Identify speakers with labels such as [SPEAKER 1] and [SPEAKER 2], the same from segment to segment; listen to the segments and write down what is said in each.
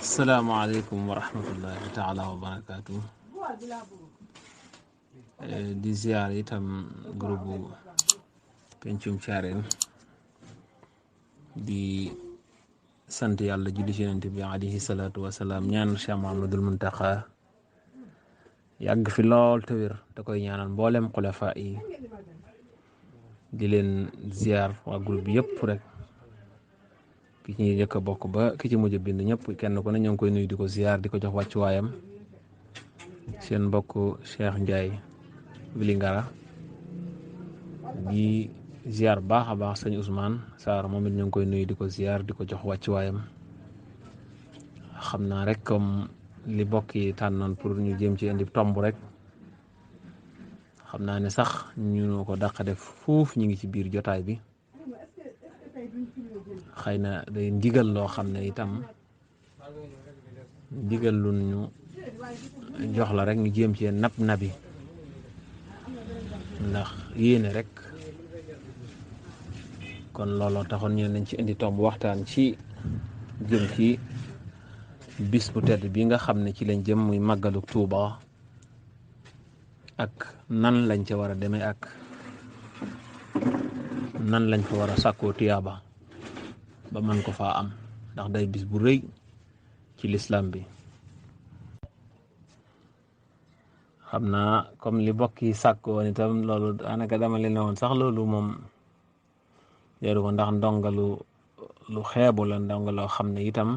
[SPEAKER 1] Assalamualaikum warahmatullahi taala wabarakatuh. Di ziar itam groupe pencum Thiarène di sant yàlla julli ci Yonent bi alayhi salaatu wasalaam ñaan Cheikh Mahamadul Muntaxa yàgg fi lool te wér da koy ñaanal mboolem xulafa yi di leen ziar waa groupe bi yëpp rek ki ci njëkk a bokk ba ki ci mujj bind ñëpp kenn ku ne ñoo ngi koy nuyu di ko ziar di ko jox wàccuwaayam seen mbokk Cheikh Ndiaye Wilingara di ziar baax a baax sëñ Ousmane Sarr moom it ñoo ngi koy nuyu di ko ziar di ko jox wàccuwaayam xam naa rek comme li bokk yi tànnoon pour ñu jéem ci indi tomb rek xam naa ne sax ñu ko dàq def fuuf ñu ngi ci biir jotaay bi xëy na day ndigal loo xam ne itam ndigal lu ñu jox la rek ñu jéem ci nab nabi ndax yéene rek kon looloo taxoon ñu nañ ci indi tomb waxtaan ci jëm ci bis bu tedd bi nga xam ne ci lañ jëm muy màggalu Tuuba ak nan lañ ca war a demee ak nan lañ fa war a sàkkoo tiyaaba ba mën ko faa am ndax day bis bu rëy ci lislaam bi. xam naa comme li bokk yi sàkk woon itam loolu daanaka dama leen ne woon sax loolu moom yaru ko ndax ndongalu lu xeebu la ndongaloo xam ne itam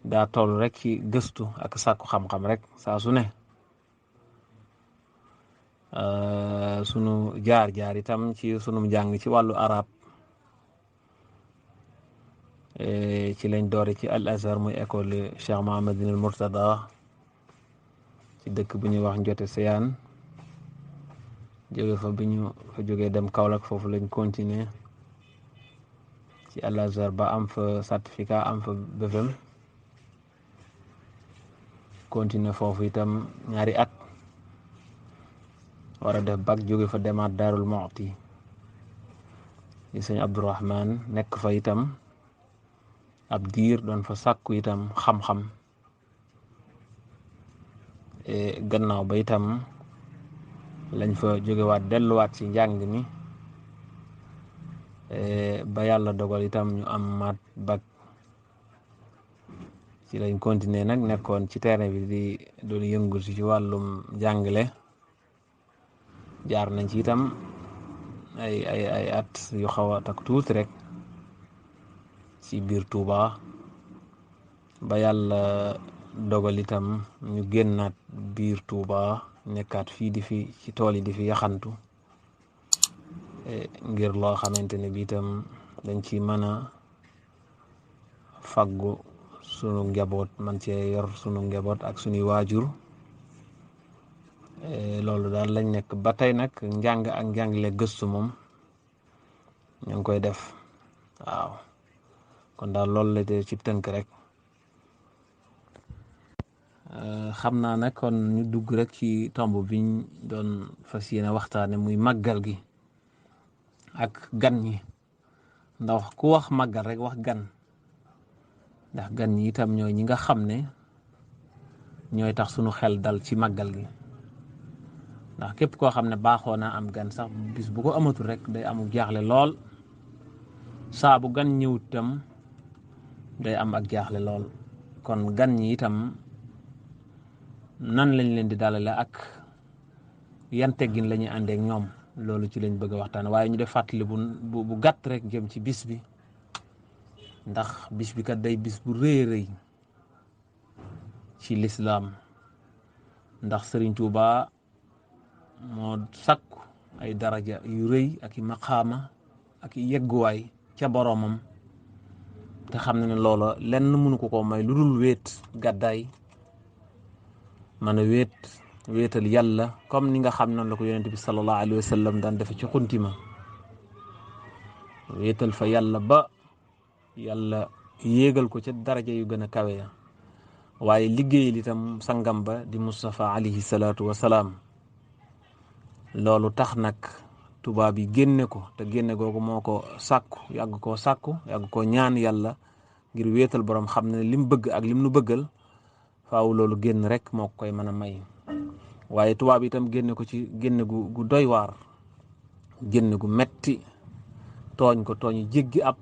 [SPEAKER 1] daa toll rek ci gëstu ak sàkku xam-xam rek saa su ne sunu jaar-jaar itam ci sunu njàng ci wàllu arab ci lañ doore ci Al Azhar muy école Cheikh Mahamadinil Murtada ci dëkk bu ñuy wax Njote Seyaan jóge fa bi ñu fa jógee dem Kaolack foofu lañ continuer ci Al Azhar ba am fa certificat am fa BFEM continuer foofu itam ñaari at war a def bac jóge fa demaat Daarul Muxti di sëñ Abdourahman nekk fa itam ab diir doon fa sàkku itam xam-xam gannaaw ba itam lañ fa jógewaat delluwaat ci njàng mi ba yàlla dogal itam ñu am maat bac ci lañ continuer nag nekkoon ci terrain bi di doon yëngu ci wàllum jàngale jaar nañ ci itam ay at yu xaw a tak tuuti rek ci biir Touba ba yàlla dogal itam ñu génnaat biir Touba nekkaat fii di fi ci tool yi di fi yaxantu ngir loo xamante ne bi itam dañ ci mën a faggu sunu njaboot man cee yor sunu njaboot ak sunuy waajur loolu daal lañ nekk ba tey nag njàng ak njàngale gëstu moom ñu ngi koy def waaw kon daal loolu la de ci tënk rek xam naa nag kon ñu dugg rek ci tomb biñ doon fas yéene waxtaane muy màggal gi ak gan ñi ndax ku wax màggal rek wax gan ndax gan ñi itam ñooy ñi nga xam ne ñooy tax sunu xel dal ci màggal gi ndax képp koo xam ne baaxoo naa am gan sax bis bu ko amatul rek day amul jaaxle lool saa bu gan ñëwut itam day am ak jaaxle lool kon gan ñi itam nan lañ leen di dalale ak yan teggin la ñuy àndeek ñoom loolu ci lañ bëgg a waxtaan waaye ñu def fàttali bu gàtt rek jëm ci bis bi ndax bis bi kat day bis bu rëy rëy ci lislaam ndax Sëriñ Tuuba moo sakku ay daraja yu rëy ak i maqaama ak i yegguwaay ca boroomam te xam ne loola lenn mënu ko may lu dul wéet gàddaay mën a wéetal yàlla comme ni nga xam noonu la ko yonent bi sallallahu alayhi wa sallam daan defe ci xuntima wéetal fa yàlla ba yàlla yéegal ko ca daraja yu gën a kawe ya waaye liggéeyal itam sangam ba di Mustafa alayhi salaatu wa salaam loolu tax nag tubaab yi génne ko te génne googu moo ko sàkku yàgg koo ñaan yàlla ngir wéetal borom xam ne lim bëgg ak lim nu bëggal faaw loolu génn rek moo koy mën a may. waaye tubaab itam génne ko ci génne gu doy waar, génne gu metti, tooñ ko tooñ jéggi ab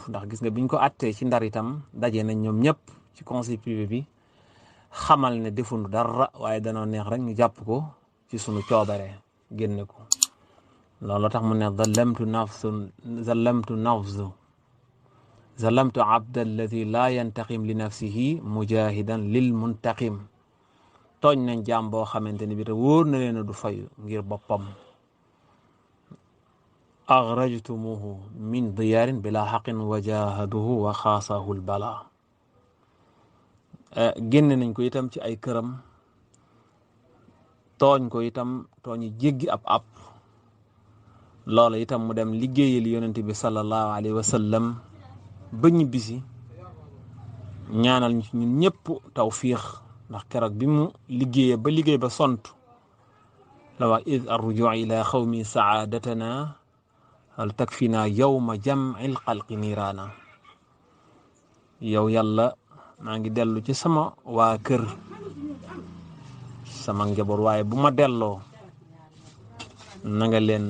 [SPEAKER 1] ndax gis nga biñ ko attee ci Ndar itam daje nañ ñoom ñëpp ci conseil privé bi xamal ne defuñu dara waaye danoo neex rek ñu jàpp ko ci sunu coobare génne ko. loolu tax mu ne zalamtu abda alladi laa yantaqim li nafsihi mujahidan lil muntaqim. tooñ nañ jaam boo xamante ni bi te wóor na leen du fayu ngir boppam. agrajtumuhu min diyaarin bila xaqin wa jahaduhu wa xaasahu lbala. génne nañ ko itam ci ay këram, tooñ ko itam tooñi jéggi ab loola itam mu dem liggéeyal yonent bi sallallahu alayhi wa sallam ba ñibbisi ñaanal ñu ñun ñëpp tawfiix, ndax keroog bi mu liggéeyee ba liggéey ba sont la wax id arrujuu ila xawmi saadatana hal takfina yawma jam'il xalqi niiraana. yow yàlla maa ngi dellu ci sama waa kër, sama njaboot, waaye bu ma delloo na nga leen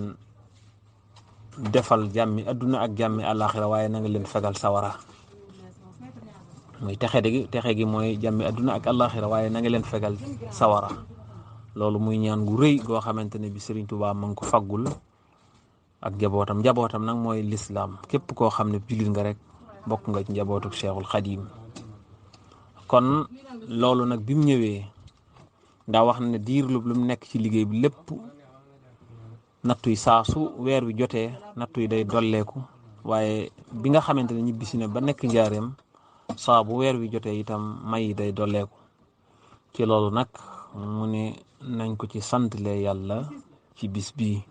[SPEAKER 1] defal jàmmi adduna ak jàmmi àllaaxira, waaye na nga leen fegal sawara. muy texe gi mooy jàmmi adduna ak àllaaxira, waaye na nga leen fegal sawara. loolu muy ñaan gu rëy goo xamante ne bi Serigne Touba ma ngi ko faggul ak njabootam nag mooy lislaam. képp koo xam ne jullit nga rek bokk nga ci njabootu Cheikhul Khadim. kon loolu nag bi mu ñëwee daa wax ne diir lu mu nekk ci liggéey bi lépp nattu yi saa su weer wi jotee nattu yi day dolleeku, waaye bi nga xamante ne ñibbisi ne ba nekk njaareem saa bu weer wi jotee itam may day dolleeku. ci loolu nag mu ne nañ ko ci santle yàlla ci bis bii.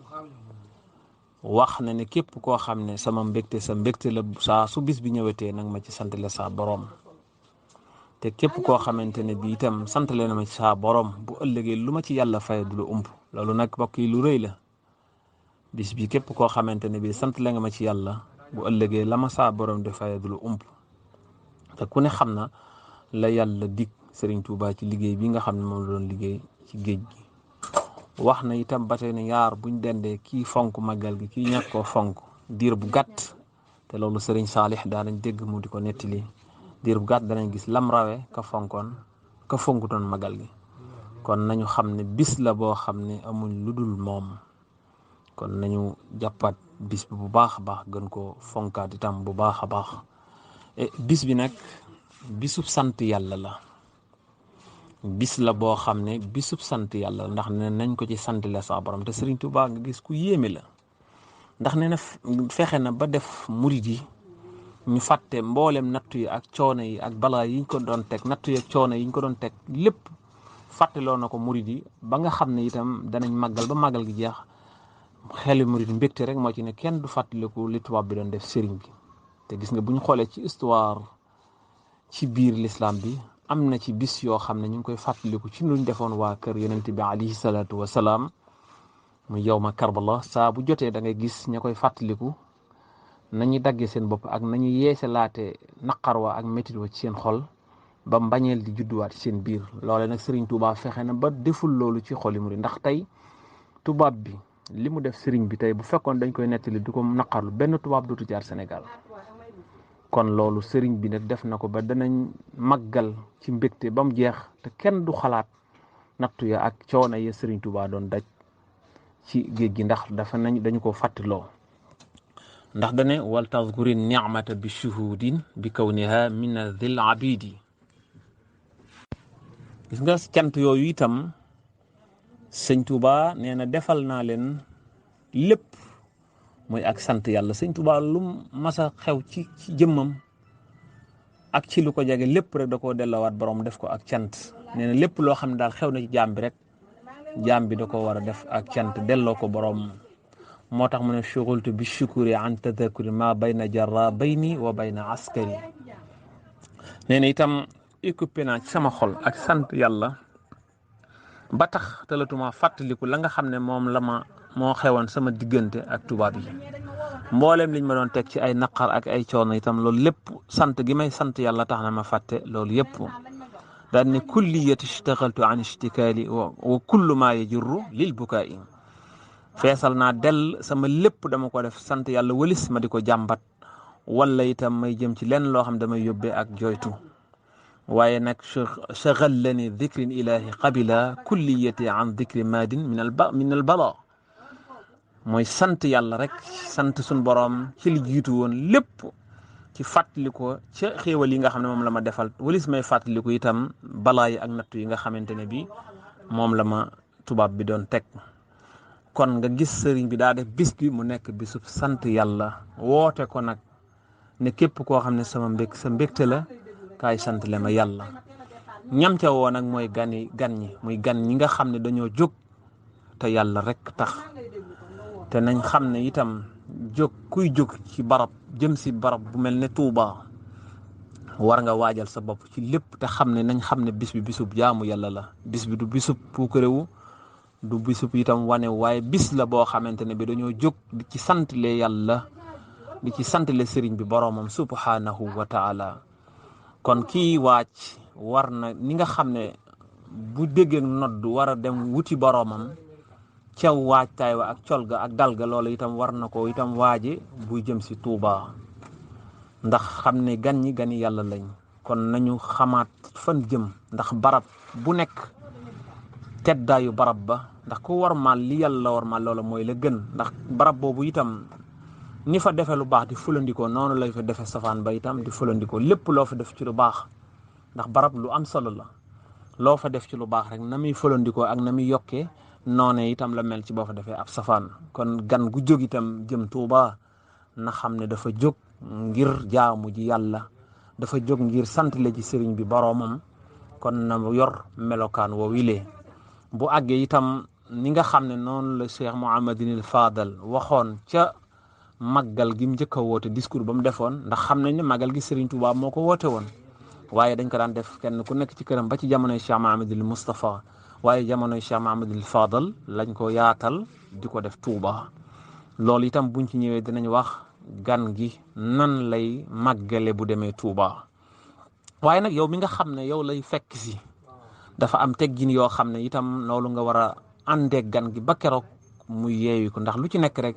[SPEAKER 1] wax na ne képp koo xam ne sama mbégte sa mbégte la saa su bis bi ñëwetee nag ma ci santle saa borom. te képp koo xamante ne bi itam santale na ma ci saa borom bu ëllëgee lu ma ci yàlla fay du la ump. loolu nag mbokk yi lu rëy la. bis bi képp koo xamante ne bi santale nga ma ci yàlla bu ëllëgee la ma saa borom di fay du la ump. te ku ne xam na la yàlla dig Serigne Touba ci liggéey bi nga xam ne moom la doon liggéey ci géej gi. wax na itam ba tey ne yaar buñ dendee kii fonk màggal gi kii ñàkk koo fonk diir bu gàtt, te loolu Serigne Saalix daanañ dégg mu di ko nettali, diir bu gàtt danañ gis lam rawe ka fonkutoon màggal gi. kon nañu xam ne bis la boo xam ne amuñ lu dul moom. kon nañu jàppaat bis bi bu baax a baax, gën ko fonkaat itam bu baax a baax. bis bi nag bisub sant yàlla la. bis la boo xam ne bisub sant yàlla, ndax ne nañ ko ci sant la sa borom. te Serigne Touba nga gis ku yéeme la, ndax ne na fexe na ba def murid yi ñu fàtte mboolem nattu yi ak coono yi ak balaa yiñ ko doon teg, nattu yi ak coono yiñ ko doon teg lépp fàtteloo na ko murid yi ba nga xam ne itam danañ màggal ba màggal gi jeex xeli murid mbégte rek moo ci ne kenn du fàttaliku li tubaab bi doon def sëriñ bi. te gis nga bu ñu xoolee ci histoire ci biir l'islam bi am na ci bis yoo xam ne ñu ngi koy fàttaliku ci luñ defoon waa kër yonent bi alayhi salaatu wasalaam mu yawma Karbala. saa bu jotee da ngay gis ña koy fàttaliku nañuy daggee seen bopp ak nañuy yeesalaate naqar wa ak métit wa ci seen xol ba mbañeel di judduwaat ci seen biir. loole nag Serigne Touba fexe na ba deful loolu ci xoli murid, ndax tey tubaab bi li mu def Serigne bi tey bu fekkoon dañ koy nettali du ko naqarlu benn tubaab dootu jaar Sénégal. kon loolu Serigne bi nag def na ko ba danañ màggal ci mbégte ba mu jeex te kenn du xalaat nattu ya ak coono ya Serigne Touba doon daj ci géej gi, ndax dañu ko fàttaloo. ndax dane wal tazkuri ni'mata bi shuhudin bi kawniha min dhil abidi. gis nga cant yooyu itam sëñ Touba nee na defal naa leen lépp mooy ak sant yàlla. sëñ Touba lu masa xew ci jëmmam ak ci lu ko jege lépp rek da koo delloowaat borom def ko ak cant. nee na lépp loo xam ne daal xew na ci jaam bi rek jaam bi da ko war a def ak cant delloo ko borom. moo tax mu ne shughultu bi shukuri an tadakuri ma bayna jarra bayni wa bayna askari. nee na itam écoupé naa ci sama xol ak sant yàlla ba tax talatuma fàttaliku la nga xam ne moom moo xewoon sama diggante ak tubaab yi. mboolem liñ ma doon teg ci ay naqar ak ay coono itam loolu lépp sant gi may sant yàlla tax na ma fàtte loolu yëpp daan ne kulliyati ishtagaltu an ishtikaali wa kullu maa yajurru lil bukaa'i feesal naa dell sama lépp dama ko def sant yàlla wëlis ma di ko jàmbat wala itam may jëm ci lenn loo xam damay yóbbee ak joytu waaye nag shagallani dhikrin ilahi qabila kulliyati an dhikri maadin min al bala mooy sant yàlla rek sant suñ boroom ci li jiitu woon lépp ci fàttali ko ca xéewal yi nga xam ne moom la ma defal walis may fàttali ko itam balaa yi ak nattu yi nga xamante ne bi moom la ma tubaab bi doon teg kon nga gis sëriñ bi daa def bis bi mu nekk bisub sant yàlla woote ko nag ne képp koo xam ne sama sa mbégte la kaay sant le ma yàlla ñam ca woo nag mooy gan ñi muy gan ñi nga xam ne dañoo jóg te yàlla rek tax te nañ xam ne itam kuy jóg ci barab jëm si barab bu mel ne Tuuba war nga waajal sa bopp ci lépp te xam ne nañ xam ne bis bi bisub jaamu yàlla la bis bi du bisub puukarewu du bisub itam wane waaye bis la boo xamante ne bi dañoo jóg di ci santle yàlla di ci santle sëriñ bi boroomam subhanahu wa taala kon kii waaj war na ni nga xam ne bu déggee nodd war a dem wuti boroomam ca waajtaay wa ak col ga ak dal ga loolu itam war na ko itam waaje buy jëm si Tuuba ndax xam ne gan ñi gani yàlla lañ kon nañu xamaat fan jëm ndax barab bu nekk teddaayu barab ba ndax ku warmaal li yàlla warmaal loola mooy la gën ndax barab boobu itam ni fa defe lu baax di fulandikoo noonu lay fa defe safaan ba itam di fulandikoo lépp loo fa def ci lu baax ndax barab lu am solo la loo fa def ci lu baax rek na muy fulandikoo ak na muy yokkee noone itam la mel ci boo fa defee ab safaan kon gan gu jóg itam jëm Tuuba na xam ne dafa jóg ngir jaamu ji yàlla dafa jóg ngir sant la ci sëriñ bi boroomam kon na yor melokaan woo wilee bu àggee itam ni nga xam ne noonu la Cheikh Mouhamadinil Fadal waxoon ca màggal gi mu njëkk a woote discours ba mu defoon ndax xam nañ ne màggal gi sëriñ Tuuba moo ko woote woon waaye dañ ko daan def kenn ku nekk ci këram ba ci jamonoy Cheikh Mouhamadinil Moustapha waaye jamonoy Cheikh Mouhamadul Fadal lañ ko yaatal di ko def Tuuba loolu itam buñ ci ñëwee dinañ wax gan gi nan lay màggale bu demee Tuuba waaye nag yow mi nga xam ne yow lay fekk si dafa am teggin yoo xam ne itam loolu nga war a àndeeg gan gi ba keroog muy yeewi ko ndax lu ci nekk rek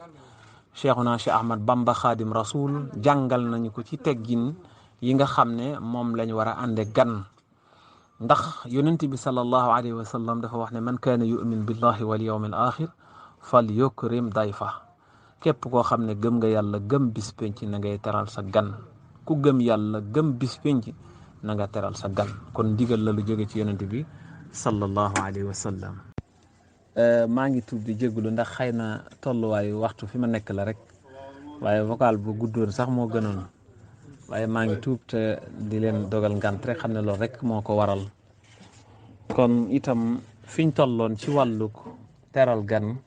[SPEAKER 1] Cheikhuna Cheikh Ahmad Bamba Khadim Rasoul jàngal nañu ko ci teggin yi nga xam ne moom lañ war a àndeeg gan ndax yonent bi sallallahu alayhi wa sallam dafa wax ne man kaana yu'min billahi wal yawmil axir fal yukrim dayfa képp koo xam ne gëm nga yàlla gëm bis penc na ngay teral sa gan ku gëm yàlla gëm bis penc na nga teral sa gan kon ndigal la lu jóge ci yonent bi sallallahu alayhi wa sallam maa ngi tuub di jégalu ndax xëy na tolluwaayu waxtu fi ma nekk la rek waaye vocal bu guddoon sax moo gënoon waaye maa ngi tuub te di leen dogal ngant rek xam ne loolu rek moo ko waral kon itam fiñ tolloon ci wàllug teral gan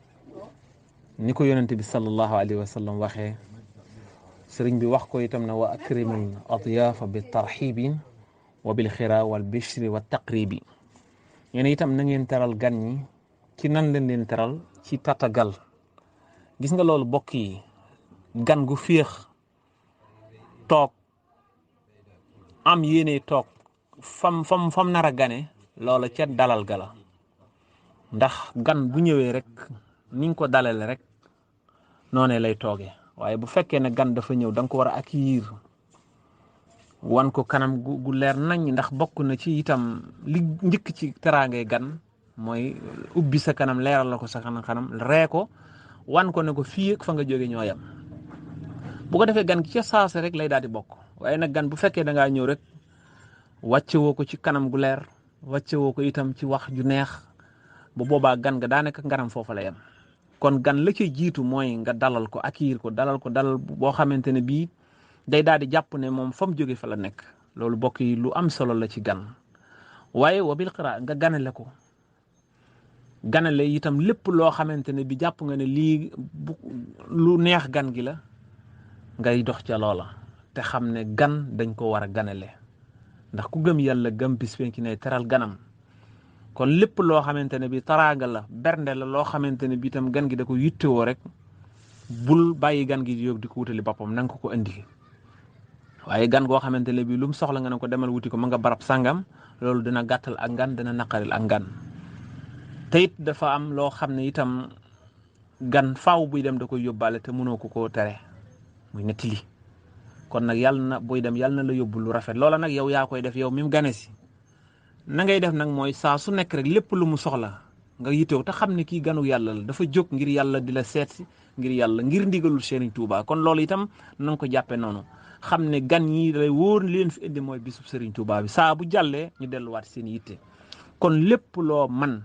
[SPEAKER 1] ni ko yonente bi sallallahu alayhi wa sallam waxee sëriñ bi wax ko itam ne wa akrimil adyafa bi tarxibin wa bil xira wal bishri wa taqribi ñene itam na ngeen teral gan ñi ci nan leen teral ci tatagal gis nga loolu bokk yi gan gu féex toog am yéene toog fam nar a gane loola ca dalal ga la ndax gan bu ñëwee rek ni nga ko dalale rek noonee lay toogee waaye bu fekkee ne gan dafa ñëw da nga ko war a accueillir wan ko kanam gu leer nañ ndax bokk na ci itam li njëkk ci teraangay gan mooy ubbi sa kanam leeral la ko sa kanam ree ko wan ko ne ko fii ak fa nga jóge ñoo yam bu ko defee gan ki ca saase rek lay daal di bokk waaye nag gan bu fekkee da ngaa ñëw rek wàcce woo ko ci kanam gu leer wàcce woo ko itam ci wax ju neex bu boobaa gan nga daanaka ngaram foofa la yam kon gan la ci jiitu mooy nga dalal ko accueillir ko dalal boo xamante ne bii day daal di jàpp ne moom fa mu jóge fa la nekk loolu bokk yi lu am solo la ci gan waaye wa bil qira nga ganale ko ganale itam lépp loo xamante ne bi jàpp nga ne lii lu neex gan gi la ngay dox ca loola te xam ne gan dañ ko war a ganale ndax ku gëm yàlla gëm bis penc ne teral ganam kon lépp loo xamante ne bi taraaga la bernde la loo xamante ne bi itam gan gi da ko yittewoo rek bul bàyyi gan gi yóbbu di ko wutali boppam na nga ko indi. waaye gan goo xamante ne bii lu mu soxla nga ne ko demal wuti ko ma nga barab sàngam loolu dina gàttal ak ngan dina naqaril ak ngan. te it dafa am loo xam ne itam gan faaw buy dem da koy yóbbaale te mënoo ko koo tere muy nettali kon nag yàlla na buy dem yàlla na la yóbbu lu rafet loola nag yow yaa koy def yow mi mu gane si na ngay def nag mooy saa su nekk rek lépp lu mu soxla nga yitew te xam ne kii ganu yàlla la dafa jóg ngir yàlla di la seet si ngir yàlla ngir ndigalul Serigne Touba kon loolu itam na nga ko jàppe noonu xam ne gan ñi lay wóor leen fi indi mooy bisub Serigne Touba bi saa bu jàllee ñu delluwaat seen yitte kon lépp loo man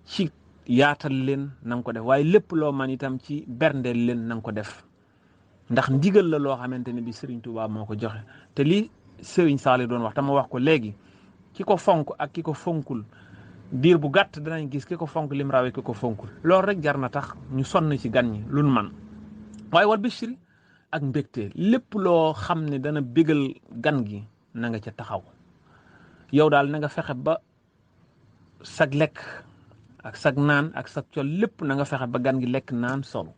[SPEAKER 1] ci yaatal leen na nga ko def waaye lépp loo man itam ci berndeel leen na nga ko def ndax ndigal la loo xamante ne bi Serigne Touba moo ko joxe te li Serigne Saliou doon wax te ma wax ko léegi ki ko fonk ak ki ko fonkul diir bu gàtt danañ gis ki ko fonk lim rawee ki ko fonkul loolu rek jar na tax ñu sonn ci gan ñi lu nu man waaye wal bishri ak mbégte lépp loo xam ne dana bégal gan gi na nga ca taxaw yow daal na nga fexe ba sag lekk ak sag naan ak sag col lépp na nga fexe ba gan gi lekk naan solo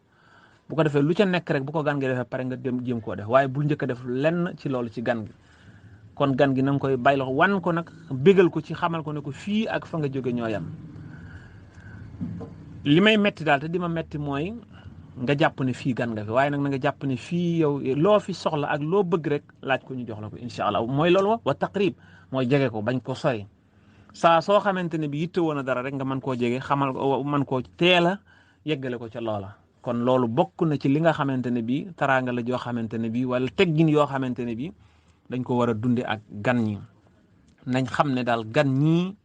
[SPEAKER 1] bu ko defee lu ca nekk rek bu ko gan gi defee pare nga dem jéem koo def waaye bul njëkk a def lenn ci loolu ci gan gi kon gan gi na nga koy bàyyi loxo wan ko nag bégal ko ci xamal ko ne ko fii ak fa nga jóge ñoo yam li may metti daal te di ma metti mooy nga jàpp ne fii gan nga fi waaye nag na nga jàpp ne fii yow loo fi soxla ak loo bëgg rek laaj ko ñu jox la ko incha allah mooy loolu wa taqrib mooy jege ko bañ ko sori saa soo xamante ne bi yitte woon a dara rek nga mën koo jege xamal ko mën koo teel a yeggale ko ca loola kon loolu bokk na ci li nga xamante ne bi taraanga la joo xamante ne bi wala teggin yoo xamante ne bi dañ ko war a dunde ak gan ñi nañ xam ne daal gan ñii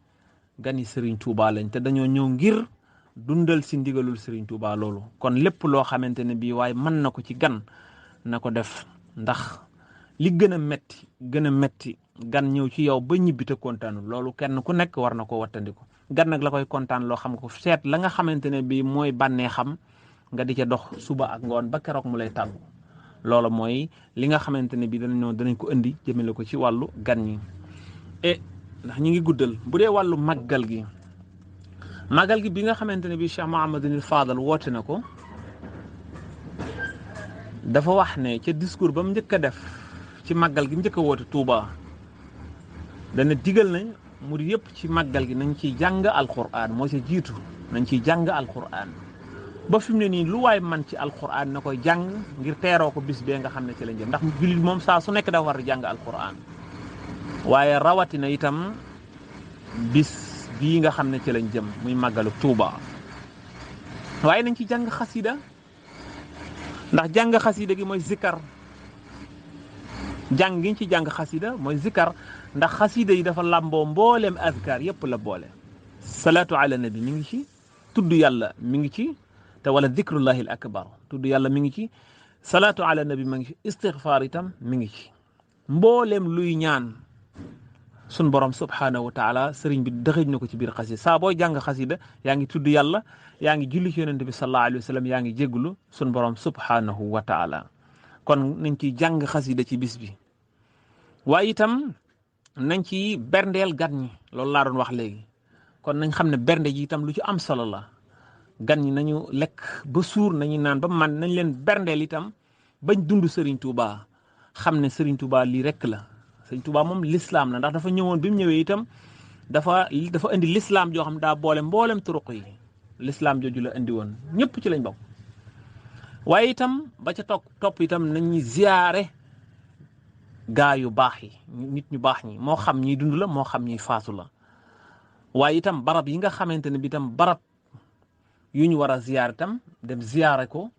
[SPEAKER 1] gan yi Serigne Touba lañ te dañoo ñëw ngir dundal si ndigalul Serigne Touba loolu kon lépp loo xamante ne bii waaye mën na ko ci gan na ko def ndax li gën a metti gan ñëw ci yow ba ñibbi te kontaanul loolu kenn ku nekk war na ko wattandiku gan nag la koy kontaan loo xam ko seet la nga xamante ne bii mooy bànnee xam nga di ca dox suba ak ngoon ba keroog mu lay tàggu loolu mooy li nga xamante ne bii danañ ko indi jëmale ko ci wàllu gan ñi ndax ñu ngi guddal bu dee wàllu màggal gi bi nga xamante ne bii Cheikh Mouhamadul Fadal woote na ko dafa wax ne ca discours ba mu njëkk a def ci màggal gi njëkk a woote Touba dana digal nañ mu di yëpp ci màggal gi nañ ciy jàng alquran moo ci jiitu nañ ciy jàng alquran ba fi mu ne nii lu waay man ci alquran na koy jàng ngir teeroo ko bis bee nga xam ne ci lañ jëm ndax jullit moom saa su nekk dafa war a jàng alquran waaye rawatina itam bis bii nga xam ne ci lañ jëm muy màggalu Touba waaye nañ ci jàng xasida ndax jàng xasida gi mooy zikkar jàng gi ñu ci jàng xasida mooy zikkar ndax xasida yi dafa làmboo mbooleem azkar yépp la boole salaatu ala nabi mi ngi ci tudd yàlla mi ngi ci te wala dikrullahi al akbar tudd yàlla mi ngi ci salaatu ala nabi mi ngi ci istighfar itam mi ngi ci mbooleem luy ñaan sun borom subhanahu wa taala sëriñ bi dëxëj na ko ci biir xasida saa booy jàng xasida yaa ngi tudd yàlla yaa ngi julli ci yonente bi sallallahu alayhi wa sallam yaa ngi jégglu sun borom subhanahu wa taala kon nañ ciy jàng xasida ci bis bi waaye itam nañ ci berndeel gan ñi loolu laa doon wax léegi kon nañ xam ne bernde ji itam lu ci am solo la gan ñi nañu lekk ba suur nañu naan ba man nañ leen berndeel itam bañ dund Serigne Touba xam ne Serigne Touba lii rek la Serigne Touba moom l'islam la ndax dafa ñëwoon bi mu ñëwee itam dafa indi l'islam joo xam daa boole mboolem turuq yi l'islam jooju la indi woon ñëpp ci lañ bokk waaye itam ba ca topp itam nañuy ziyaare gaa yu baax yi nit ñu baax ñi moo xam ñiy dund la moo xam ñiy faatu la waaye itam barab yi nga xamante ne bi itam barab yu ñu war a ziyaar itam dem ziyaare ko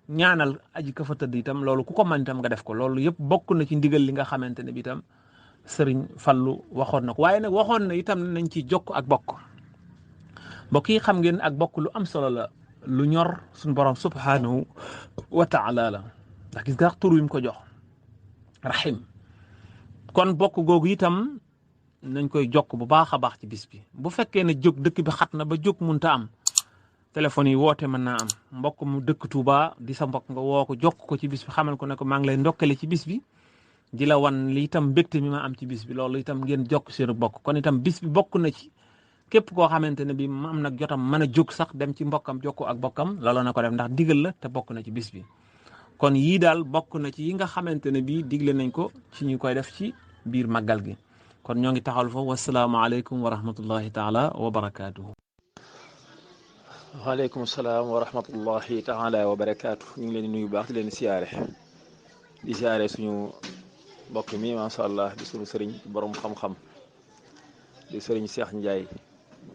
[SPEAKER 1] ñaanal aji ka fa tëdd itam loolu ku ko mën itam nga def ko loolu yëpp bokk na ci ndigal li nga xamante ne bi itam sëriñ Fallu waxoon na ko waaye nag waxoon na itam nañ ci jokk ak bokk mbokk yi xam ngeen ak bokk lu am solo la lu ñor suñu borom subhanahu wa taala la ndax gis nga tur wi mu ko jox rahim kon bokk googu itam nañ koy jokk bu baax a baax ci bis bi bu fekkee ne jóg dëkk bi xat na ba jóg munta am téléphone yi woote mën naa am mbokk mu dëkk Touba di sa mbokk nga woo ko jokk ko ci bis bi xamal ko ne ko maa ngi lay ndokkale ci bis bi di la wan li itam mbégte mi ma am ci bis bi loolu itam ngeen jokk seen bokk kon itam bis bi bokk na ci képp koo xamante ne bi am nag jotam mën a jóg sax dem ci mbokkam jokkoo ak bokkam looloo na ko def ndax digal la te bokk na ci bis bi. kon yii daal bokk na ci yi nga xamante ne bii digle nañ ko ci ñu koy def ci biir màggal gi kon ñoo ngi taxawal foofu wasalaamaaleykum wa rahmatullahi taala wa barakaatuhu.
[SPEAKER 2] waaleykum salaam wa rahmatullahi taala wa barakaatu. ñu ngi leen di nuyu baax di leen siyaare suñu mbokk mi macha allah di suñu sëriñ borom xam-xam di sëriñ Cheikh Ndiaye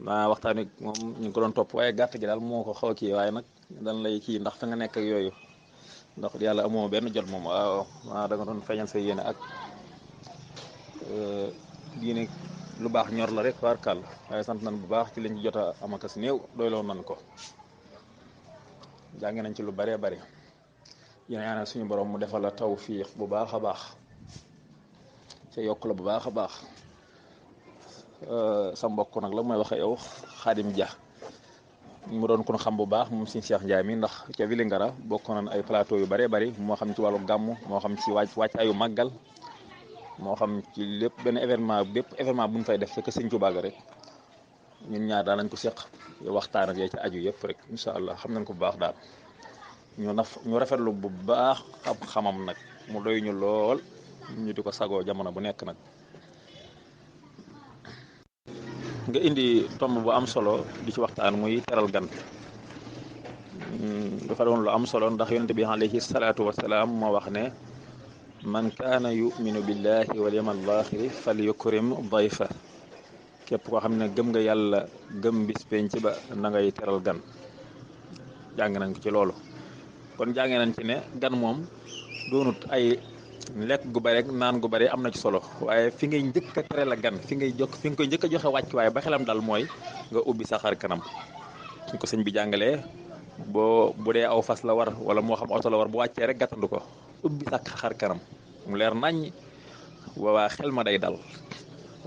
[SPEAKER 2] naa waxtaan ak moom ñu ngi ko doon topp waaye gàtt gi daal moo ko xaw a kii waaye nag dan lay kii ndax fa nga nekk ak yooyu ndax yàlla amoo benn jot moom waaw da nga doon feeñal sa yéene ak diine lu baax ñor la rek warkal waaye sant nañ bu baax ci liñ ci jot a amakas néew doyloo nañ ko jànge nañ ci lu bëree bëri yéen ñaanal suñu borom mu defal la tawfiix bu baax a baax ca yokk la bu baax a baax sa mbokk nag la mooy waxe yow Xaadim Dia mu doon kon xam bu baax moom suñu Cheikh Ndiaye mi ndax ca Vélingara bokk nañ ay plateau yu bëree bëri moo xam ci wàllu gàmm moo xam ci wàccaayu màggal moo xam ci lépp benn événement bépp événement bu ñu fay def fekk Sëñ Tuubaa rek ñun ñaar daal nañ ko seq waxtaan ak yee ci aju yëpp rek incha allah xam nañ ko bu baax daal ñu rafetlu bu baax xam-xamam nag mu doy ñu lool ñu di ko sagoo jamono bu nekk nag. nga indi tomb bu am solo di ci waxtaan muy teral gan dafa doon lu am solo ndax yonent bi alayhi salaatu wasalaam moo wax ne man kaana yuminu billahi wal yawmil aaxiri fal yukrim dayfa képp koo xam ne gëm nga yàlla gëm bis penc ba na ngay teral gan jàng nañ ko ci loolu kon jàng nañ ci ne gan moom doonut ay lekk gu bari rek naan gu bari am na ci solo waaye fi ngay njëkk a tere la gan fi nga koy njëkk a joxe wàcc waaye ba xelam dal mooy nga ubbi sa xar kanam ñu ko sëñ bi jàngalee bu dee aw fas la war wala moo xam oto la war bu wàccee rek gàttandu ko ubbi sa xar kanam mu leer naññ waa xel ma day dal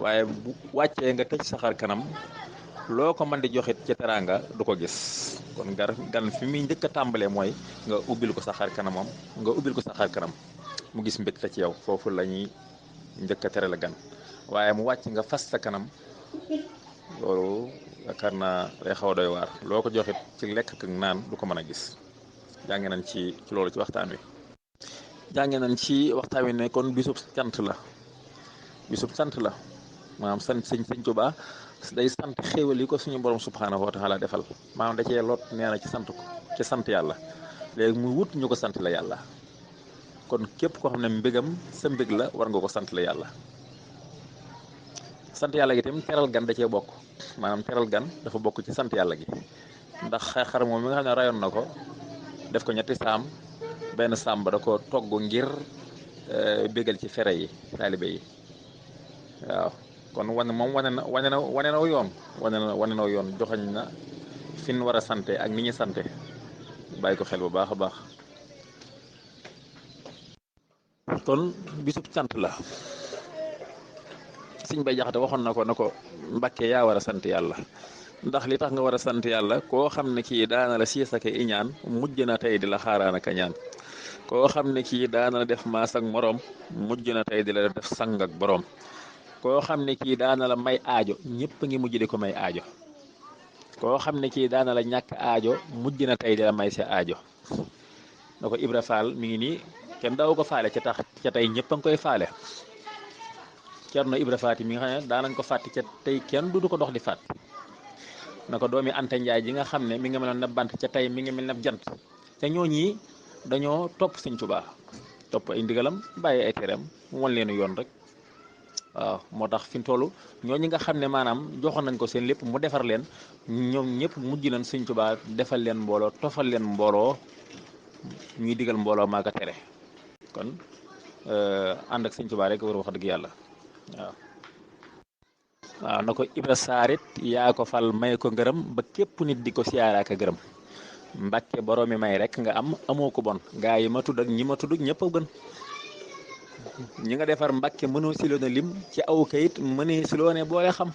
[SPEAKER 2] waaye bu wàccee nga tëj sa xar kanam loo ko mën di joxit ci teraanga du ko gis kon gan fi muy njëkk a tàmbalee mooy nga ubbil ko sa xar kanamam nga ubbil ko sa xar kanam mu gis mbégte ci yow foofu la ñuy njëkk a tere la gan waaye mu wàcc nga fas sa kanam loolu yaakaar naa day xaw a doy waar loo ko joxit ci lekk ak naan du ko mën a gis jànge nañ ci loolu ci waxtaan wi jànge nañ ci waxtaan wi ne kon bisub sant la maanaam sant sëñ Tuubaa day sant xéewal yi ko suñu borom subhaanahu wa taala defal maanaam da cee lot nee na ci sant yàlla léegi mu wut ñu ko sant la yàlla kon képp koo xam ne mbégam sa mbég la war nga ko sant la yàlla sant yàlla gi tamit teral gan da cee bokk maanaam teral gan dafa bokk ci sant yàlla gi ndax xar moom mi nga xam ne rayoon na ko def ko ñetti saam benn saam ba da ko togg ngir bégal ci fere yi taalibe yi waaw kon wane na yoon joxañ na fi ñu war a sante ak ni ñu sante bàyyi ko xel bu baax a baax kon bisub sant la Sëñ Bay Jaxate waxoon na ko Mbàkke yaa war a sant yàlla ndax li tax nga war a sant yàlla koo xam ne kii daana la siis ak iñaan mujj na tey di la xaaraan ak ñaan koo xam ne kii daana la def maas ak moroom mujj na tey di la def sang ak boroom koo xam ne kii daana la may aajo ñëpp ngi mujj di ko may aajo koo xam ne kii daana la ñàkk aajo mujj na tey di la may sa aajo na ko Ibra Faal mi ngi nii kenn daaw ko faale ca tey ñëpp a ngi koy faale Cerno Ibra Faati mi nga xam ne daanañ ko fàtti ca tey kenn du ko dox di fàtt na ko doomi Anta Njaay ji nga xam ne mi ngi meloon na bant ca tey mi ngi mel na jant te ñooñi dañoo topp Sëñ Tuubaa topp ay ndigalam bàyyi ay tereem mu wan leen yoon rek waaw moo tax fi mu toll ñooñi nga xam ne maanaam joxoon nañ ko seen lépp mu defar leen ñoom ñëpp mujj nañ Sëñ Tuubaa defal leen mbooloo tofal leen mbooloo ñuy digal mbooloo maa ko tere kon ànd ak Sëñ Tuubaa rek war a wax dëgg yàlla waaw na ko Ibra Saarit yaa ko fal may ko ngërëm ba képp nit di ko siyaaraaka gërëm Mbàkke boroomi may rek nga am amoo ko bon gaa yi ma tudd ak ñi ma tudd ñëpp a gën ñi nga defar Mbàkke mënoo siloo na lim ci aw kayit mënee siloo ne boole xam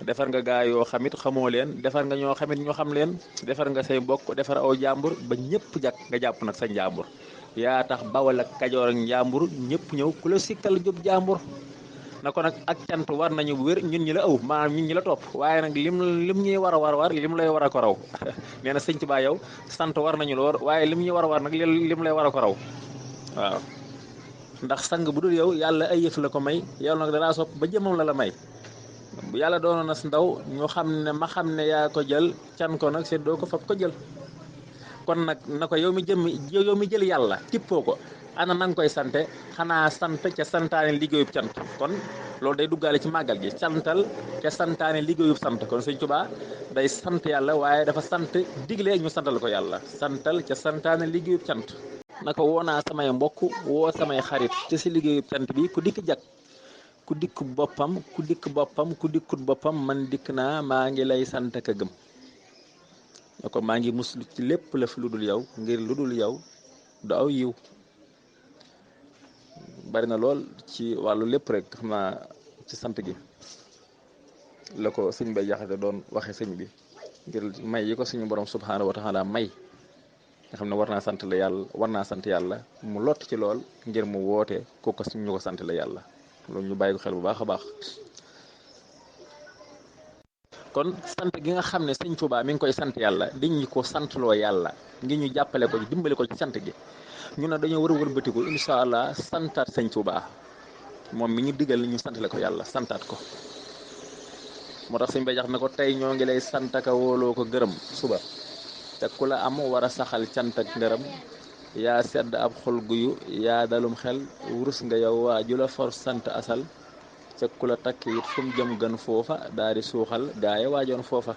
[SPEAKER 2] defar nga gaa yoo xamit xamoo leen defar nga ñoo xamit ñu xam leen defar nga say mbokk defar aw jàmbur ba ñëpp jàkk nga jàpp nag sa njàmbur yaa tax Bawol ak Kajoor ak njàmbur ñëpp ñëw ku la sikkal jub jàmbur na ko nag ak cant war nañu bu wér ñun ñi la ëw maanaam ñun ñi la topp waaye nag lim ñuy war a war lim lay war a ko raw nee na sëñ Tuubaa yow sant war nañu lool waaye lim ñuy war a war nag lim lay war a ko raw waaw ndax sang bu dul yow yàlla ay yëf la ko may yow nag danaa sopp ba jëmam la may bu yàlla doonoon na si ndaw ñu xam ne ma xam ne yaa ko jël can ko nag seet doo ko fab ko jël kon nag na ko yow mi jël yàlla tippoo ko ana na nga koy sante xanaa sant ca santaane liggéeyub cant kon loolu day duggaale ci màggal gi santal ca santaane liggéeyub sant kon sëñ Tuubaa day sant yàlla waaye dafa sant digle ñu santal ko yàlla santal ca santaane liggéeyub cant naka woo naa samay mbokk woo samay xarit te si liggéeyub cant bi ku dikk jag ku dikk boppam ku dikkut boppam man dikk naa maa ngi lay sant ka gëm na ko maa ngi muslu ci lépp la fi lu dul yow ngir lu dul yow du aw yiw bari na lool ci wàllu lépp rek xam naa ci sant gi la ko sëñ Bay Jaxate doon waxe sëñ bi ngir may yi ko suñu borom subhaanahu wa taala may nga xam ne war naa sant yàlla mu lott ci lool ngir mu woote ko ñu ko sant la yàlla loolu ñu bàyyi ko xel bu baax a baax kon sant gi nga xam ne sëñ Tuubaa mi ngi koy sant yàlla di ñu ko santloo yàlla ngir ñu jàppale ko dimbale ko ci sant gi ñu ne dañoo war a wëlbatiku incha allah santaat sëñ Tuubaa moom mi ñu digal ñu santale ko yàlla santaat ko moo tax sëñ Bay Jaxate na ko tey ñoo ngi lay sant ka wóoloo ko gërëm suba te ku la am war a saxal cant ak ngërëm yaa sedd ab xol guyu yaa dalum xel wurus nga yow waa ju la for sant asal ca ku la takk it fu mu jëm gën foofa daal di suuxal gaaye waajoon foofa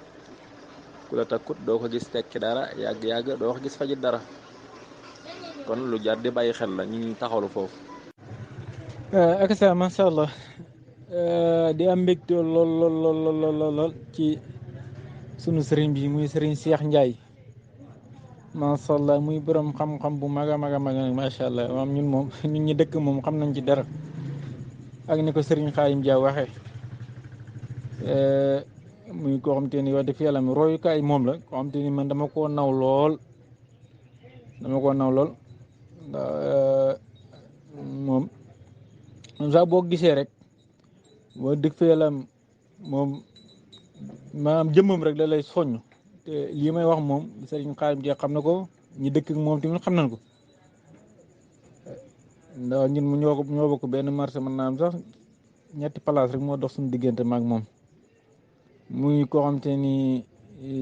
[SPEAKER 2] ku la takkut doo ko gis tekki dara yàgg-yàgg doo ko gis fajit dara kon lu jar di bàyyi xel la ñu ngi taxawlu foofu
[SPEAKER 3] ak sa masha Allah di am mbégte lool ci sunu sëriñ bi muy sëriñ Cheikh Ndiaye masha Allah muy borom xam-xam bu mag a mag masha Allah moom ñun ñi dëkk moom xam nañ ci dara ak ni ko sëriñ Xaadim Dia waxee muy koo xam te ni wax dëgg fi yàlla mi royukaay moom la koo xam te ni man dama koo naw lool moom sax boo gisee rek wax dëgg fi yàlla moom maanaam jëmmam rek la lay soññ te lii may wax moom sëriñ Xaadim Dia xam na ko ñi dëkk ak moom tamit xam nañ ko ndax ñun mu ñoo bokk benn marché mën naa am sax ñetti place rek moo dox suñu diggante maag moom muy koo xam te ni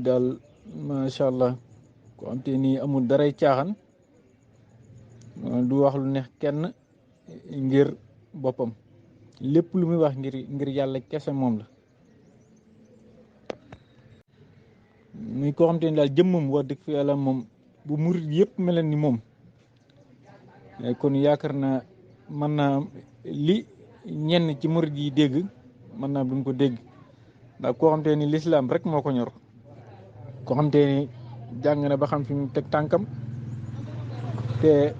[SPEAKER 3] daal macha allah koo xam te ni amul daray caaxaan du wax lu neex kenn ngir boppam lépp lu muy wax ngir yàlla kese moom la muy koo xam te ni daal jëmmam wax dëgg fi yàlla moom bu murit yëpp mel ni moom kon yaakaar naa mën naa li ñenn ci murid yi dégg mën naa duñ ko dégg ndax koo xam te ni lislaam rek moo ko ñor koo xam te ni jàng na ba xam fi mu teg tànkam te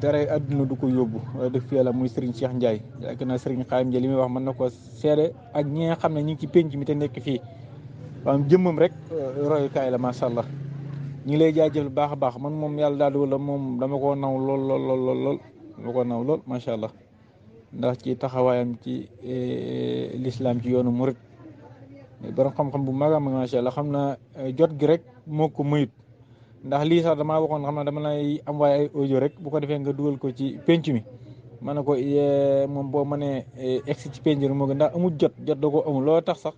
[SPEAKER 3] dara àdduna du ko yóbbu waaye def fi yàlla muy Serigne Cheikh Ndiaye yaakaar naa Serigne Xaadim Ndiaye li muy wax mën na ko seede ak ñi nga xam ne ñu ngi ci penc mi te nekk fii waaw jëmmam rek royukaay la macha allah ñu ngi lay jaajëfal baax a baax man moom yàlla daal di wala moom dama koo naw lool dama koo naw lool macha allah ndax ci taxawaayam ci lislaam ci yoonu murit borom xam-xam bu mag a mag macha allah xam naa jot gi rek moo ko mayut ndax lii sax damaa waxoon xam naa dama lay am waaye ay audio rek bu ko defee nga dugal ko ci penc mi ma ne ko moom boo mënee egsi ci penc mi moo gën ndax amul jot da ko amul loolu tax sax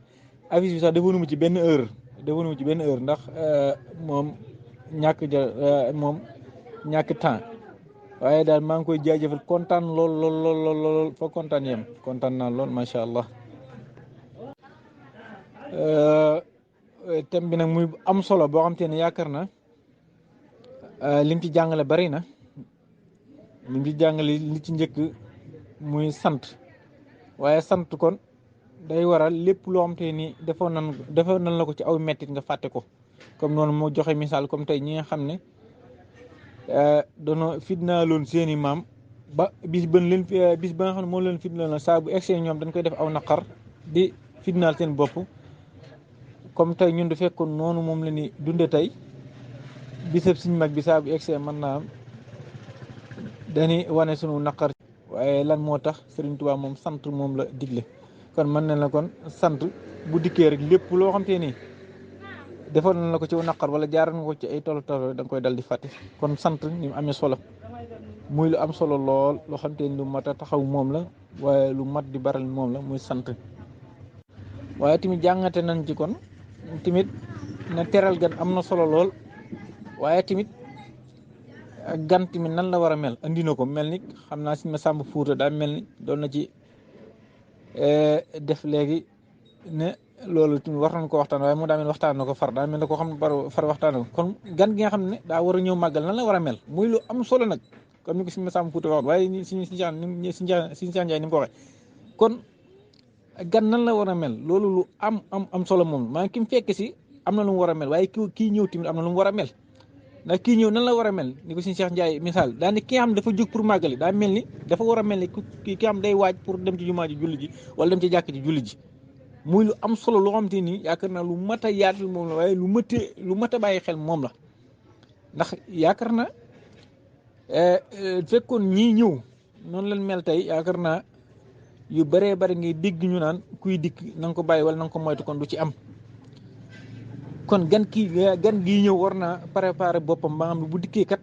[SPEAKER 3] avis bi sax defoonu mu ci benn heure ndax moom ñàkk temps waaye daal maa ngi koy jaajëfal kontaan lool fa kontaan yem kontaan naa lool macha allah thème bi nag muy am solo boo xam te ne yaakaar na lim ci jàngale bari na lim ci jàngale li ci njëkk muy sant waaye sant kon day waral lépp loo xam te ni defoon nan la ko ci aw mettit nga fàtte ko comme noonu moo joxe misaal comme tey ñi nga xam ne dono fitnaaloon seeni maam ba bis ba nga xam ne moo leen fitnaaloon saa bu egsee ñoom dañ koy def aw naqar di fitnaal seen bopp comme tey ñun du fekkoon noonu moom la ni dunde tey bisab suñ mag bi saa bu egsee mën naa am dañuy wane sunu naqar waaye lan moo tax Sëriñ Tuubaa moom sant moom la digle kon mën na la kon sant bu dikkee rek lépp loo xam te ni defoon na la ko ci naqar wala jaaral nga ko ci ay tolo tolo da nga koy dal di fàtte kon sant ni mu amee solo muy lu am solo lool loo xam te ni lu mat a taxaw moom la waaye lu mat di baral moom la muy sant waaye tamit jàngate nañ ci kon tamit na teral gan am na solo lool waaye tamit gan tamit nan la war a mel andi na ko mel ni xam naa si ma sàmb fuuta daa mel ni doon na ci def léegi ne loolu tamit war nañ ko waxtaan waaye mu daa mel waxtaan na ko far daa mel ne ko xam ne far waxtaan na ko kon gan gi nga xam ne daa war a ñëw màggal nan la war a mel muy lu am solo nag comme ni ko si ma sàmb fuuta waxoon waaye suñu Sëñ Njaay ni mu ko waxee kon gan nan la war a mel loolu lu am solo moom maa ki mu fekk si am na lu mu war a mel waaye kii ñëw tamit am na lu mu war a mel ndax kii ñëw nan la war a mel ni ko suñu Cheikh Ndiaye misaal daa ne ki nga xam dafa jóg pour màggali daa mel ni dafa war a mel ni ki xam day waaj pour dem ci jumaa ji julli ji wala dem ci jàkk ji julli ji muy lu am solo loo xam te nii yaakaar naa lu mat a yaatal moom la waaye lu mat a bàyyi xel moom la ndax yaakaar na fekkoon ñii ñëw noonu leen mel tey yaakaar naa yu bëree bëri ngay dégg ñu naan kuy dikk na nga ko bàyyi wala na nga ko moytu kon du ci am kon gan gii ñëw war naa préparer boppam ba nga xam ne bu dikkee kat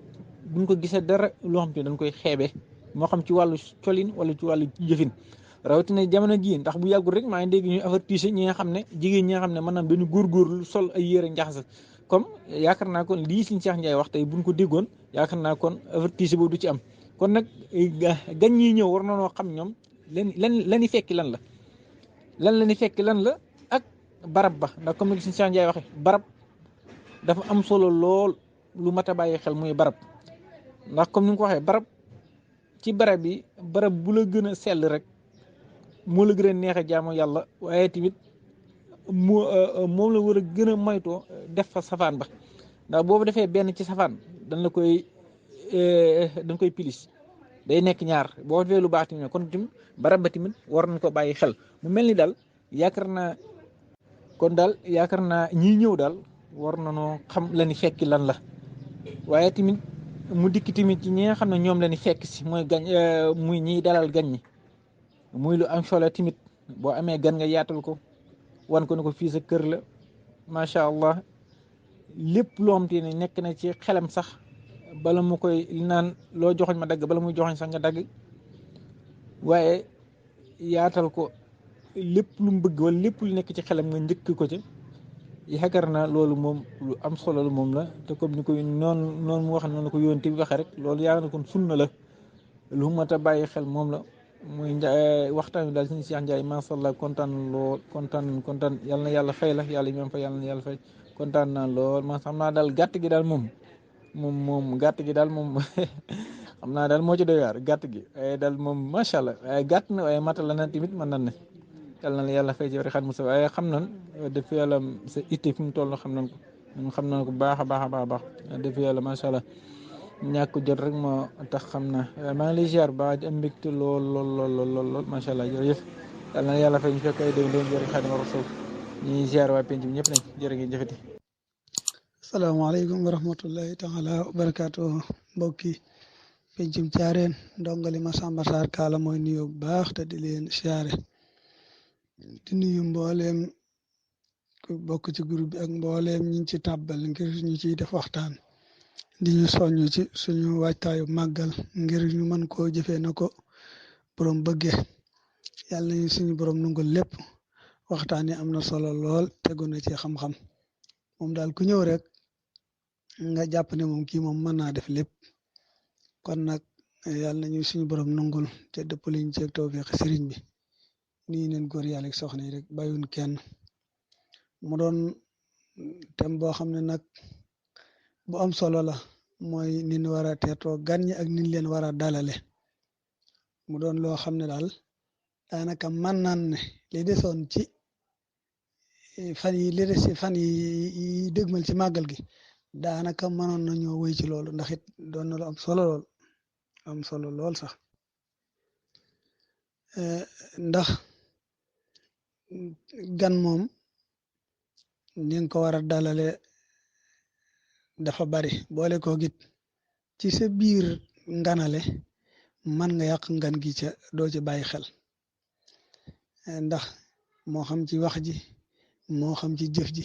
[SPEAKER 3] buñ ko gisee dara loo xam te dañ koy xeebe moo xam ci wàllu colin wala ci wàllu jëfin rawatina jamono jii ndax bu yàggul rek maa ngi dégg ñuy avertise ñi nga xam ne jigéen ñi nga xam ne maanaam dañu góorgóorlu sol ay yére njaxas comme yaakaar naa kon lii Sëñ Cheikh Ndiaye wax tey buñ ko déggoon yaakaar naa kon avertise boobu du ci am kon nag gan ñi ñëw war na noo xam ñoom lan fekki lan la ni fekki lan la ak barab ba ndax comme ni Sëñ Cheikh Ndiaye waxe barab dafa am solo lool lu mat a bàyyi xel muy barab ndax comme ni nga ko waxee barab ci barab yi barab bu la gën a sell rek moo la gën a neex a jaamu yàlla waaye tamit moom la war a gën a moytoo def fa safaan ba ndax boobu defee benn ci safaan dañ koy pilis day nekk ñaar boo defee lu baax tamit kon tamit barab ba tamit war nañ ko bàyyi xel mu mel ni daal yaakaar naa ñii ñëw daal war nañoo xam la ni fekki lan la waaye tamit mu dikk tamit ci ñi nga xam ne ñoom la ni fekk si mooy gañ muy ñiy dalal gan ñi muy lu am solo tamit boo amee gan nga yaatal ko wan ko ne ko fii sa kër la macha allah lépp loo xam te ne nekk na ci xelam sax bala mu koy naan loo joxoñ ma dagg bala muy joxoñ sax nga dagg waaye yaatal ko lépp lu mu bëgg wala lépp lu nekk ci xelam nga njëkk ko ci yaakaar naa loolu moom lu am solo la moom la te comme ni ko noonu mu wax noonu la ko yónte bi waxee rek loolu yaakaar na kon sunna la lu mat a bàyyi xel moom la muy waxtaan wi daal Sëñ Cheikh Ndiaye macha allah kontaan lool kontaan yal na yàlla fay la yàlla ñoom fa yàlla na yàlla fay kontaan naa lool man xam naa daal gàtt gi daal moom gàtt gi daal moom xam naa daal moo ci doy waar gàtt gi waaye daal moom macha allah waaye gàtt na waaye matal la na tamit mën nan ne yàlla na yàlla fay ci rek xat Moussa waaye xam nan def yàlla sa itte fi mu toll xam nañ ko ñun xam nañ ko baax a baax def yàlla macha allah ñàkk jot rek moo tax xam naa maa ngi lay ziar ba am mbégte lool macha allah jërëjëf yàlla na yàlla fay ñu fekk ay déwén jërëjëf Xaadimu Rasuul ñuy ziar waa penc bi ñëpp nañ jërë ngeen jëfati.
[SPEAKER 4] asalaamaaleykum wa rahmatullahi taala wa barakaatu mbokki pencum caareen ndongali Masamba Sarr Kaala mooy nuyu bu baax te di leen siyaare di nuyu mbooleem ku bokk ci groupe bi ak mbooleem ñi ci tàbbal ngir ñu ciy def waxtaan di ñu soññ ci suñu waajtaayu màggal ngir ñu mën koo jëfee na ko borom bëggee yàlla nañu suñu borom nungul lépp waxtaan yi am na solo lool tegu na ci xam-xam moom daal ku ñëw rek nga jàpp ne moom kii moom mën naa def lépp kon nag yàlla nañu suñu borom nungul te dëpp liñ ci tawfiq sëriñ bi nii neen góor yàlla ak soxna yi rek bàyyun kenn mu doon thème boo xam ne nag bu am solo la mooy nin war a teetoo gan ñi ak nin leen war a dalale mu doon loo xam ne daal daanaka mën naan ne li desoon ci fan yi dëgmal ci màggal gi daanaka mënoon nañoo wéy ci loolu ndax it doon na lu am solo lool sax ndax gan moom ni nga ko war a dalale dafa bari boole ko git ci sa biir nganale man nga yàq ngan gi ca doo ci bàyyi xel ndax moo xam ci wax ji moo xam ci jëf ji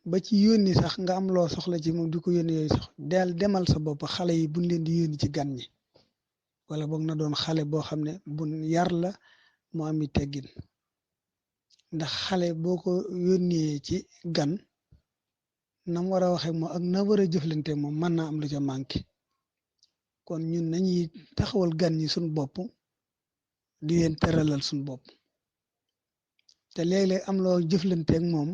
[SPEAKER 4] ba ci yónni sax nga am loo soxla ci moom di ko yónni yooyu sax del demal sa bopp xale yi buñ leen di yónni ci gan ñi wala boog na doon xale boo xam ne buñ yar la mu ami teggin ndax xale boo ko yónnee ci gan nam war a waxee moom ak na war a jëflante moom mën naa am lu ca manqué kon ñun nañuy taxawal gan ñi suñ bopp di leen teralal suñ bopp te léeg-léeg am loo jëflanteeg moom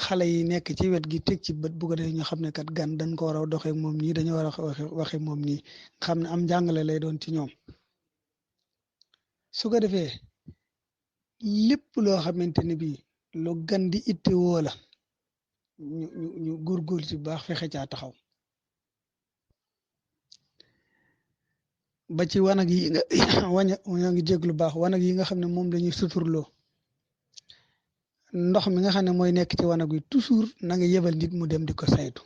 [SPEAKER 4] xale yi nekk ci wet gi teg ci bët bu ko defee ñu xam ne kat gan dañ ko war a doxee moom nii dañu war a waxe moom nii nga xam ne am njàngale lay doon ci ñoom su ko defee lépp loo xamante ne bii lu gan di itte woo la ñu góorgóorlu ci baax fexe caa taxaw ba ci wanag yi nga ñoo ngi jéglu baax wanag yi nga xam ne moom lañuy suturloo ndox mi nga xam ne mooy nekk ci wanag wi toujours na nga yebal nit mu dem di ko saytu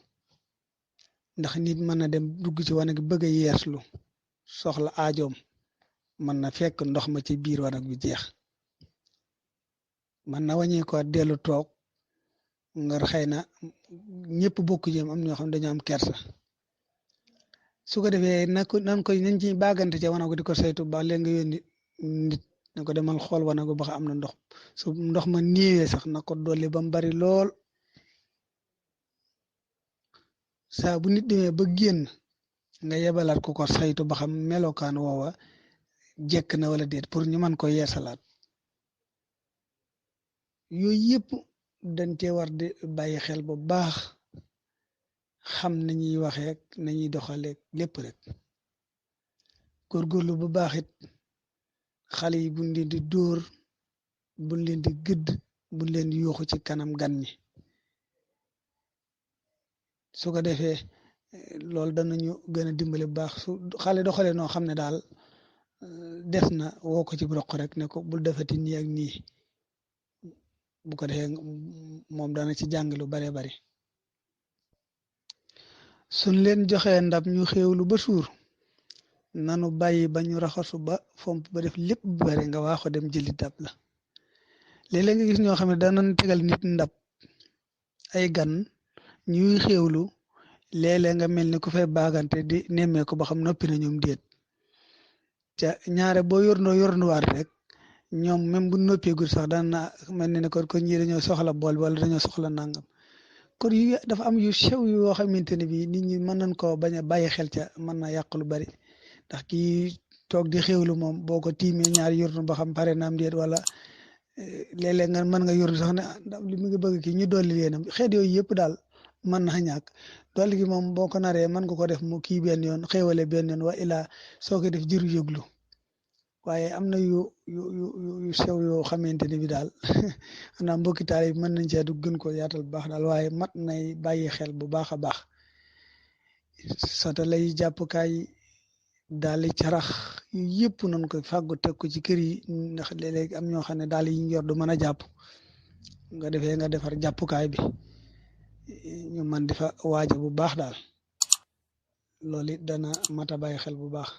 [SPEAKER 4] ndax nit mën na dem dugg ci wanag bi bëgg a yeeslu soxla aajoom mën na fekk ndox ma ci biir wanag bi jeex mën na wàññi ko dellu toog nga xëy na ñëpp bokk jëm am ñoo xam ne dañoo am kersa su ko defee nañ ci baagante ca wanag di ko saytu ba léegi nga yónni nit na ko demal xool wanag ba xam am na ndox su ndox ma néewee sax na ko dolli ba mu bari lool saa bu nit demee ba génn nga yebalaat ko ko saytu ba xam melokaan woowa jekk na wala déet pour ñu mën ko yeesalaat yooyu yëpp dañ cee war di bàyyi xel bu baax xam nañuy waxee nañuy doxaleeg lépp rek góorgóorlu bu baax it xale yi buñ leen di dóor buñ leen di gëdd buñ leen di yuuxu ci kanam gan ñi su ko defee loolu danañu gën a dimbale bu baax su xale doxalee noo xam ne daal des na woo ko ci roq rek ne ko bul defati nii ak nii bu ko defee moom dana ci jàng lu bare bari suñ leen joxee ndab ñu xéewlu ba suur nanu bàyyi ba ñu raxasu ba fomp ba def lépp bu bari nga waaxo dem jëli dab la léeg-léeg nga gis ñoo xam ne danañ tegal nit ndab ay gan ñuy xéewlu léeg-léeg nga mel ni ku fay baagante di nemmee ko ba xam noppi na ñoom déet ca ñaare boo yornduwaat rek ñoom même bu noppeegul sax dana mel ne kon ñii dañoo soxla bool wala dañoo soxla nangam kon yu dafa am yu sew yoo xamante ne bii nit ñi mën nañ koo bañ a bàyyi xel ca mën na yàq lu bari ndax kii toog di xéwlu moom boo ko tiimee ñaari yornu ba xam pare naam déet wala léeg-léeg nga mën nga yornu sax ne li mu ngi bëgg kii ñu dolli leenam xeet yooyu yëpp daal mën na ñàkk dolli gi moom boo ko naree mën nga ko def mu kii benn yoon xéwale benn yoon wa ilaa soo ko def jëru yëglu waaye am na yu sew yoo xamante ne bi daal xanaa mbokki taal yi mën nañ cee du gën ko yaatal bu baax daal waaye mat nay bàyyi xel bu baax a baax sota lay jàppukaay daal di carax yu yëpp nañ ko fàggu teg ko ci kër yi ndax léeg-léeg am ñoo xam ne daal yi ñu yor du mën a jàpp nga defee nga defar jàppukaay bi ñu man di fa waaja bu baax daal loolu it dana mat a bàyyi xel bu baax